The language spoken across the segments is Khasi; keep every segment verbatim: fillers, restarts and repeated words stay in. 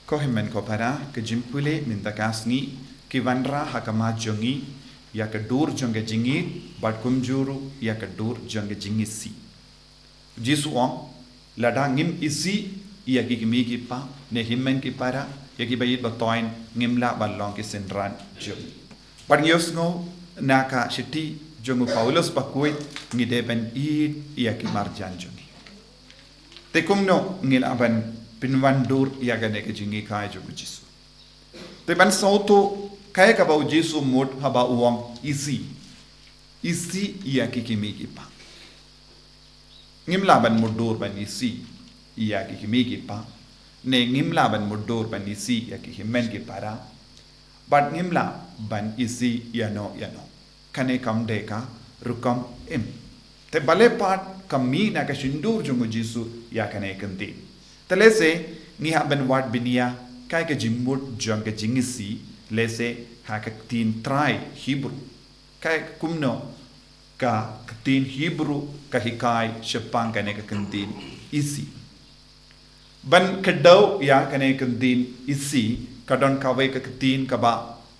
Ko hynmen ko para, ka jingpule mynta ka sngi, ki wanrah ha khmat jong ngi, ïa ka dur jong ka jingïeit, bad kumjuh ruh, ïa ka dur jong ka jingisih. Jisu u ong, lada ngim isih, ïa ki kmie ki kpa, ne hynmen ki para, ïa ki ba ïeit ba thoiñ, ngim lah ban long ki synran jong. Bad ngi ïohsngew, na ka shithi, jong u Paulus bakhuid, ngi dei ban ïeit, ïa ki marjan jong ngi. Te kumno ngi lah ban pynwandur ïa kane ka jinghikai jong u Jisu. Te ban sngewthuh kaei kaba u Jisu u mut haba u ong isih. Isih ïa ki kmie ki kpa. Ngim lah ban mutdur ban isih ïa ki kmie ki kpa. Ne ngim lah ban mutdur ban isih ïa ki hynmen ki para. Bad ngim lah ban isih ïano ïano. Kane kam dei ka rukom im. Te balei pat ka mih na ka shyntur jong u Jisu ïa kane ka ktien. Te lehse ngi hap ban wad bniah kaei ka jingmut jong ka jingisih lehse ha ka ktien trai Hebru. Kaei kumno ka ktien Hebru ka hikai shaphang kane ka ktien isih. Ban kdew ïa kane ka ktien isih, ka don kawei ka ktien kaba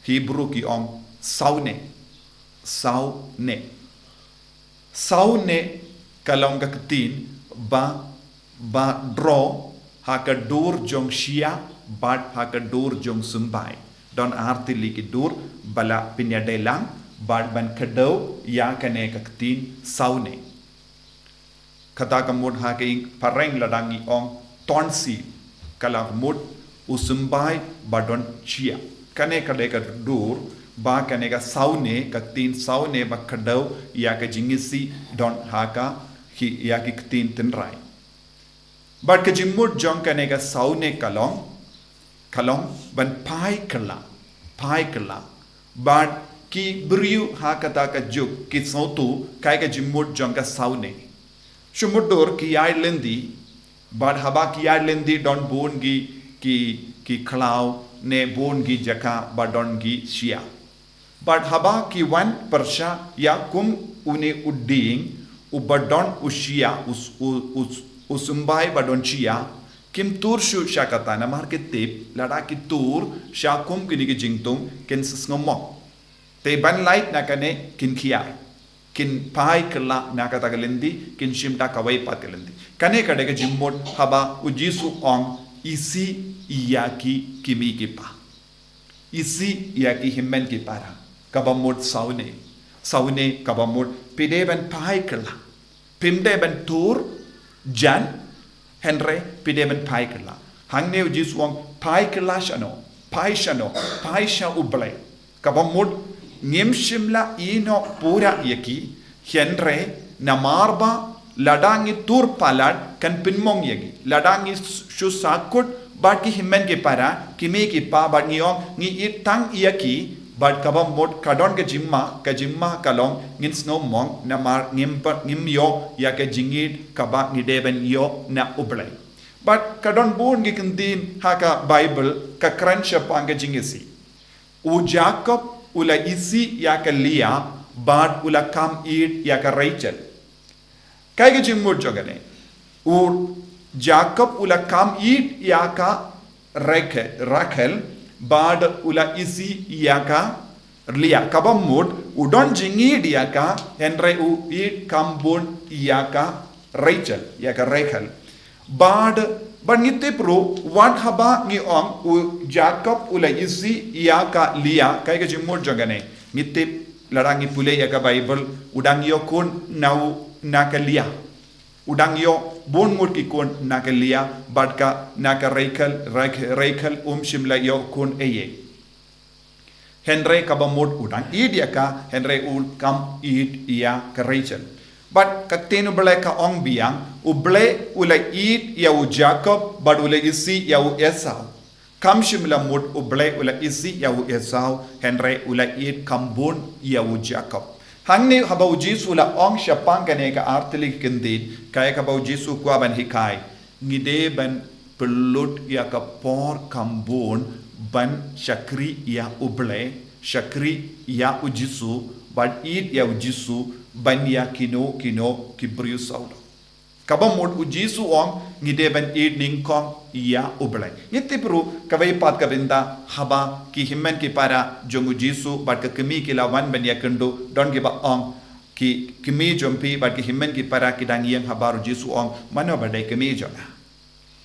Hebru ki ong sawne. Sawne. Sawne ka long ka ktien ba, ba droh ha ka dur jong shyiap bad ha ka dur jong symbai. Don artylli ki dur ba la pynïadei lang bad ban kdew ïa kane ka ktien sawne. Kata ka mut ha ka ïing phareng lada ngi ong tonsil, ka la mut u symbai ba don shyiap. Kane ka dei ka dur ba kane ka sawne, ka ktien sawne ba kdew ïa ka jingisih don ha ka hi-, ïa ki ktien tynrai. Bad ka jingmut jong kane ka sawne ka long, ka long ban phai kylla, phai kylla. Bad ki briew ha kata ka juk ki sngewthuh kaei ka jingmut jong ka sawne. Shu mutdur ki ïaid lynti, bad haba ki ïaid lynti don bun ki, ki, ki khlaw ne bun ki jaka ba don ki shyiap. Bad haba ki wan pyrshah ïa kum une u dieng, uba don u shyiap, u s-, u, u s-, u symbai ba don shyiap, kim tur shuh sha kata namar ki tip, lada ki tur sha kum kine ki jingthung, kin sa sngewmok. Te ban lait na kane kin khia. Kin phai kylla na kata ka lynti, kin shim da kawei pat ka lynti. Kane ka dei ka jingmut haba u Jisu u ong isih ïa ki kmie ki kpa. Isih ïa ki hynmen ki para. Kaba mut sawne. Sawne kaba mut phi dei ban phai kylla. Phim dei ban tur jan, hynrei phi dei ban phai kylla. Hangne u Jisu u ong phai kylla shano, phai shano, phai sha U Blei. Kaba mut ngim shym la ïehnoh pura ïa ki, hynrei namar ba lada ngi tur palat kan pynmong ïa ngi. Lada ngi shu sahkut bad ki hynmen ki para, ki kmie ki kpa bad ngi ong ngi ïeit tang ïa ki, bad kaba mut ka don ka jingma, ka jingma ka long ngin sngewmong namar ngim pat, ngim ïoh ïa ka jingïeit kaba ngi dei ban ïoh na U Blei. Bad ka don bun ki ktien ha ka Baibl ka kren shaphang ka jingisih. U Jakob u la isih ïa ka Leah bad u la kham ïeit ïa ka Rachel. Kaei ka jingmut jong kane? U Jakob u la kham ïeit ïa ka Rake-, Rakhel bad u la isih ïa ka Leah. Kaba mut u don jingïeit ïa ka, hynrei u ïeit kham bun ïa ka Rachel, ïa ka Rakhel. Bad, bad ngi tip ruh, wat haba ngi ong u Jakob u la isih ïa ka Leah, kaei ka jingmut jong kane? Ngi tip, lada ngi pule ïa ka Baibl, u dang ïoh khun na u, na ka Leah. U dang ïoh bun ngut ki khun na ka Leah, bad ka, na ka Rakhel, Rakh-, Rakhel um shym la ïoh khun ei ei. Hynrei kaba mut u dang ïeit ïa ka, hynrei u kham ïeit ïa ka Rachel. Bad ka ktien U Blei ka ong biang, U Blei u la ïeit ïa u Jakob, bad u la isih ïa u Esau. Kham shym la mut U Blei u la isih ïa u Esau, hynrei u la ïeit kham bun ïa u Jakob. Hangne haba u Jisu u la ong shaphang kane ka artylli ki ktien, kaei kaba u Jisu u kwah ban hikai. Ngi dei ban pynlut ïa ka por kham bun ban shakri ïa U Blei, shakri ïa u Jisu, ban ïeit ïa u Jisu, ban ïa kino kino ki briew sawdong. Kaba mut u Jisu u ong ngi dei ban ïeit nyngkong ïa u Blei. Ngi tip ruh kawei pat ka bynta haba ki hynmen ki para jong u Jisu bad ka kmie ki la wan ban ïakynduh, don kiba ong, ki kmie jong phi bad ki hynmen ki para ki dang ïeng habar u Jisu u ong, mano ba dei kmie jong nga?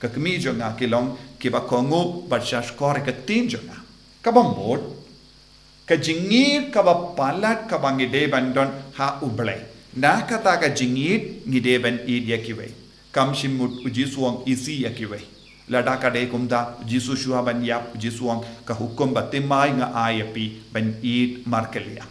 Ka kmie jong nga ki long kiba kohnguh bad sha shkor ïa ka ktien jong nga. Kaba mut, ka jingïeit kaba palat kaba ngi dei ban don ha u Blei. Na kata ka jingïeit ngi dei ban ïeit ïa kiwei. Kam shym mut u Jisu u ong isih ïa kiwei. Lada ka dei kumta, u Jisu shuwa ban ïap, u Jisu u ong ka hukum ba thymmai nga ai ïa phi, ban ïeit markylliang.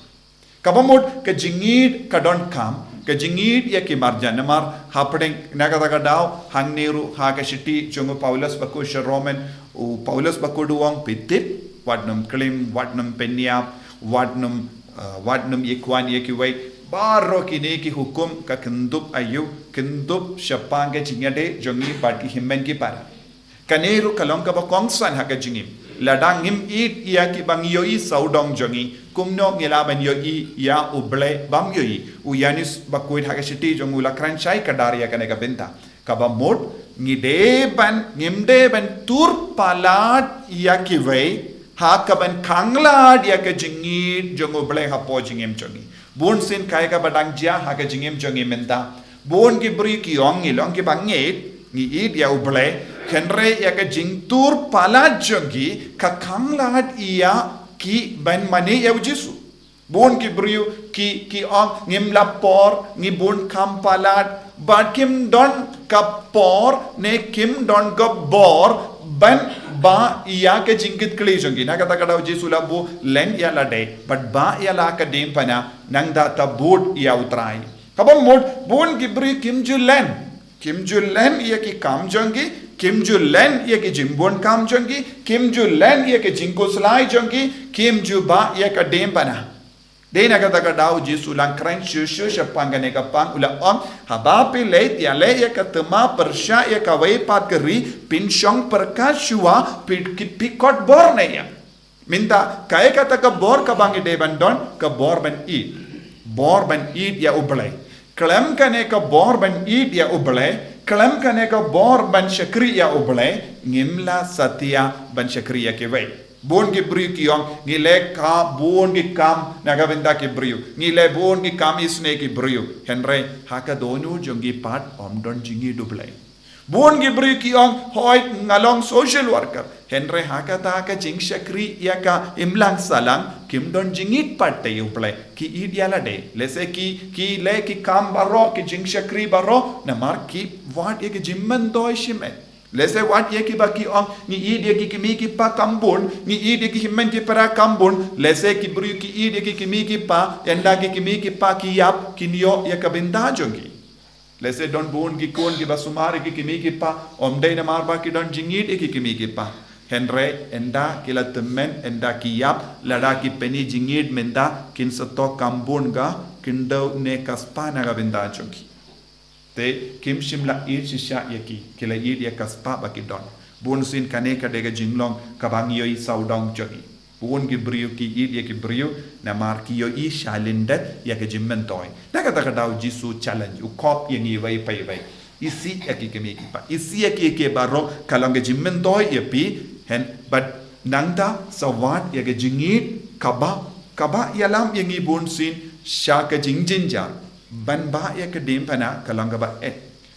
Kaba mut ka jingïeit ka donkam, ka jingïeit ïa ki marjan. Namar hapdeng na kata ka daw hangne ruh ha ka shithi jong u Paulus bakhuid sha Roman, u Paulus bakhuid u ong, phi tip, wat nym klim, wat nym pynïap, wat nym, uh, wat nym ïakhun ïa kiwei. Baroh kine ki hukum ka kyndup aïu? Kyndup shaphang ka jingïadei jong ngi bad ki hynmen ki para. Kane ruh ka long kaba kongsan ha ka jingim. Lada ngim ïeit ïa kiba ngi ïohi sawdong jong ngi, kumno ngi lah ban ïohi ïa u Blei bym ïohi? U Ïoannis bakhuid ha ka shithi jong u la kren shai kdar ïa kane ka bynta. Kaba mut, ngi dei ban, ngim dei ban tur palat ïa kiwei ha kaban khanglad ïa ka jingïeit jong u Blei hapoh jingim jong ngi. Bun sien kaei kaba dang jia ha ka jingim jong ngi mynta. Bun ki briew ki ong ngi long kiba ngeit, ngi ïeit ïa u Blei, hynrei ïa ka jingtur palat jong ki ka khanglad ïa ki ban mane ïa u Jisu. Bun ki briew ki, ki ong ngim la por, ngi bun kam palat, bad kim don ka por ne kim don ka bor ban bah ïa ka jingkitkhlieh jong ki. Na kata ka daw u Jisu u la buh, len ïa lade bad bah ïa la ka diengphna, nangta to bud ïa u Trai. Kaba mut, bun ki briew kim ju len. Kim ju len ïa ki kam jong ki, kim ju len ïa ki jingbun kam jong ki, kim ju len ïa ki jingkhuslai jong ki, kim ju bah ïa ka diengphna. Dei na kata ka daw u Jisu u la kren shuh shuh shaphang kane ka pang, u la ong, haba phi leit ïaleh ïa ka thma pyrshah ïa kawei pat ka ri, phin shong pyrkhat shuwa, phi, phi khot bor ne ïa. Mynta, kaei kata ka bor kaba ngi dei ban don? Ka bor ban ïeit. Bor ban ïeit ïa u Blei. Khlem kane ka bor ban ïeit ïa u Blei, khlem kane ka bor ban shakri ïa u Blei, ngim la satia ban shakri ïa kiwei. Bun ki briew ki ong, ngi leh ka bun ki kam na ka bynta ki briew. Ngi leh bun ki kam isynei ki briew. Hynrei ha ka dohnud jong ki pat ym don jingïeit u Blei. Bun ki briew ki ong, hooid nga long social worker. Hynrei ha kata ka jingshakri ïa ka imlang sahlang, kim don jingïeit pat ïa u Blei. Ki ïeit ïa lade. Lehse ki, ki leh ki kam baroh, ki jingshakri baroh, namar ki wad ïa ki jingmyntoi shimet. Lehse wat ïa kiba ki ong, ngi ïeit ïa ki kmie ki kpa kham bun, ngi ïeit ïa ki hynmen ki para kham bun. Lehse ki briew ki ïeit ïa ki kmie ki kpa, ynda ki kmie ki kpa ki ïap, kin ïoh ïa ka bynta jong ki. Lehse don bun ki khun kiba sumar ïa ki kmie ki kpa, ym dei namar ba ki don jingïeit ïa ki kmie ki kpa. Hynrei ynda ki la tymmen, ynda ki ïap, lada ki pyni jingïeit mynta, kin sa ïoh kham bun ka khyndew ne ka spah na ka bynta jong ki. Te kim shym la ïeit shisha ïa ki, ki la ïeit ïa ka spah ba ki don. Bun sien kane ka dei ka jinglong kaba ngi ïohi sawdong jong ngi. Bun ki briew ki ïeit ïa ki briew namar ki ïohi shalyndet ïa ka jingmyntoi. Na kata ka daw u Jisu u challenge, u khot ïa ngi iwei pa iwei. Isih ïa ki kmie ki kpa. Isih ïa ki, ïa ki baroh, ka long ka jingmyntoi ïa phi, hynrei bad nangta sa wad ïa ka jingïeit kaba, kaba ïalam ïa ngi bun sien sha ka jingjynjar. Ban bah ïa ka diengphna ka long kaba eh.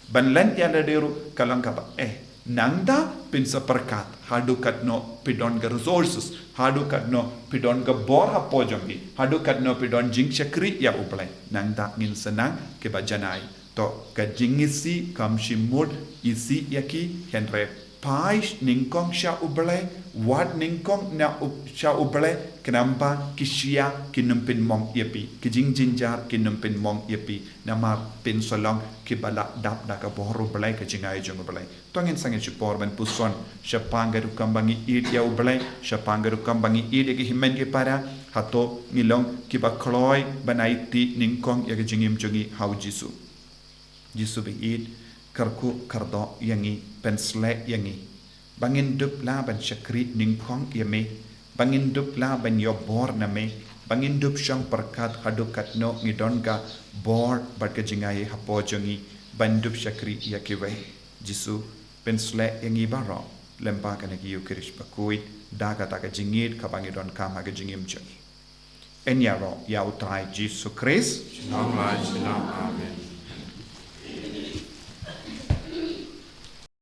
Ban len ïa lade ruh ka long kaba eh. Nangta phin sa pyrkhat haduh katno phi don ka resources, haduh katno phi don ka bor hapoh jong phi, haduh katno phi don jingshakri ïa u Blei. Nangta ngin sa nang kiba janai. To ka jingisih kam shym mut isih ïa ki, hynrei phai nyngkong sha u Blei, wad nyngkong na u, sha u Blei, khnang ba ki shyiap kin ym pynmong ïa phi, ki jingjynjar kin ym pynmong ïa phi, namar phin sa long kiba la dap da ka bor u Blei, ka jingai jong u Blei. To ngin sa ngeit shipor ban puson shaphang ka rukom ba ngi ïeit ïa u Blei, shaphang ka rukom ba ngi ïeit ïa ki hynmen ki para. Hato ngi long kiba kloi ban aiti nyngkong ïa ka jingim jong ngi ha u Jisu? Jisu ba ïeit, kyrkhu kyrdoh ïa ngi, pynshlei ïa ngi. Ba ngin dup lah ban shakri nyngkong ïa me, ba ngin dup lah ban ïoh bor na me, ba ngin dup shong pyrkhat haduh katno ngi don ka bor bad ka jingai hapoh jong ngi. ban dup shakri ïa kiwei. Jisu, pynsleh ïa ngi baroh lyngba kane ka Ïukharist bakhuid da kata ka jingïeit kaba ngi donkam ha ka jingim jong ngi. Yn ïaroh ïa U Trai Jisu Khrist. Amen.